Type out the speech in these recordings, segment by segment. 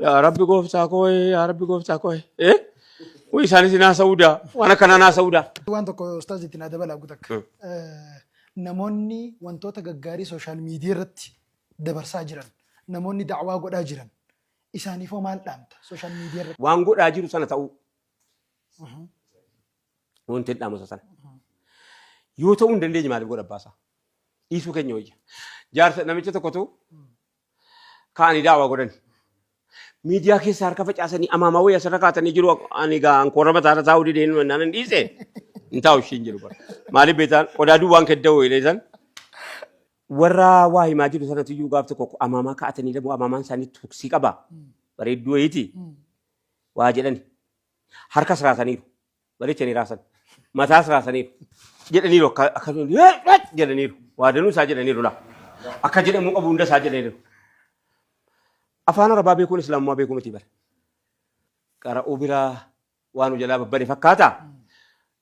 Yaa Rabbi gooftaa koo yaa Rabbi gooftaa koo eh Way isaanis hin haasa'uudaa waan akkanaa hin haasa'uudaa. Waan tokko ustaaz itti naa dabalaa gutakka. Namoonni wantoota gaggaarii sooshaal miidiyaa irratti dabarsaa jiran, namoonni da'waa godhaa jiran, isaaniifoo maal dhaamta sooshaal miidiyaa irratti? Waan godhaa jiru sana ta'uu. Wanti hin dhaamu isa sana. Yoo ta'uu hin dandeenye maaliif godha abbaasaa? Dhiisuu keenya wayya. Jaarsa namicha tokkotu ka'anii daawaa godhani. Miidiyaa keessa harka facaasanii amaamaa wayii asirra kaatanii jiru. Ani egaa ankoora mataarra taa'uu didee hin naan hin dhiise. Hin taa'u ishiin jedhu bara. Maaliif beektaan qodaa duwwaan kedda'u jedhee Warra waa himaa jiru sanatu iyyuu gaaf tokko amaamaa kaa'atanii lamu amaamaan isaanii tuksii qaba. Bareedduu wayiiti. Waa jedhani. Harkas raasaniiru. Bareechanii raasan. Mataas raasaniiru. Jedhaniiru akka akka jedhaniiru. Waa danuu isaa jedhaniiru laa. Akka jedhamuu qabu hunda isaa jedhaniiru. Afaan Arabaa beekuun Islaamummaa beekuu miti bara. Qara'uu biraa waa nu jalaa babbade fakkaata.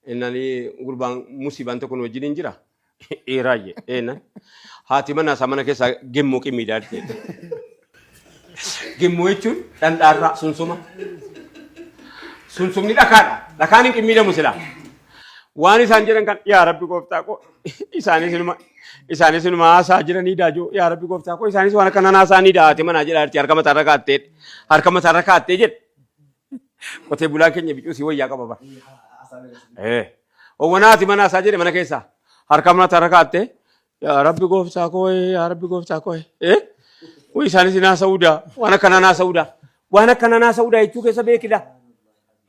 Innani gurbaan musiibaan tokko nu wajjin hin jira. Dhiiraayye eennan. Haati manaa isaa mana keessaa gemmoo qimmiidaa jirti. Gemmoo jechuun dhandhaarraa sunsuma. Sunsumni dhakaadha. Dhakaan hin qimmiidamu silaa. Waan isaan jedhan kan yaa rabbi gooftaa koo isaanis inuma isaanis inuma haasaa jiranii daajoo yaa rabbi gooftaa koo isaanis waan akkanaan haasaa ni haati manaa jedhaa jirti harka mataarra kaattee harka mataarra kaattee jedhe. Qotee bulaan keenya bicuu si wayyaa qaba bara. Eh. Owwanaati mana isaa jedhe mana keessaa. Harka mana tarra kaattee yaa rabbi gooftaa koo yaa rabbi gooftaa koo eh. Way isaanis naa sa'uudaa waan akkana naa sa'uudaa waan akkana naa sa'uudaa jechuu keessa beekida.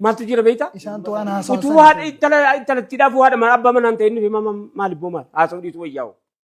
Maaltu jira beektaa? Isaantu waan haasa'an Utuu haadha intala intalattiidhaaf haadha mana abbaa manaan ta'e inni fi maal ibboo maal haasa'uu dhiisuu wayyaa'u.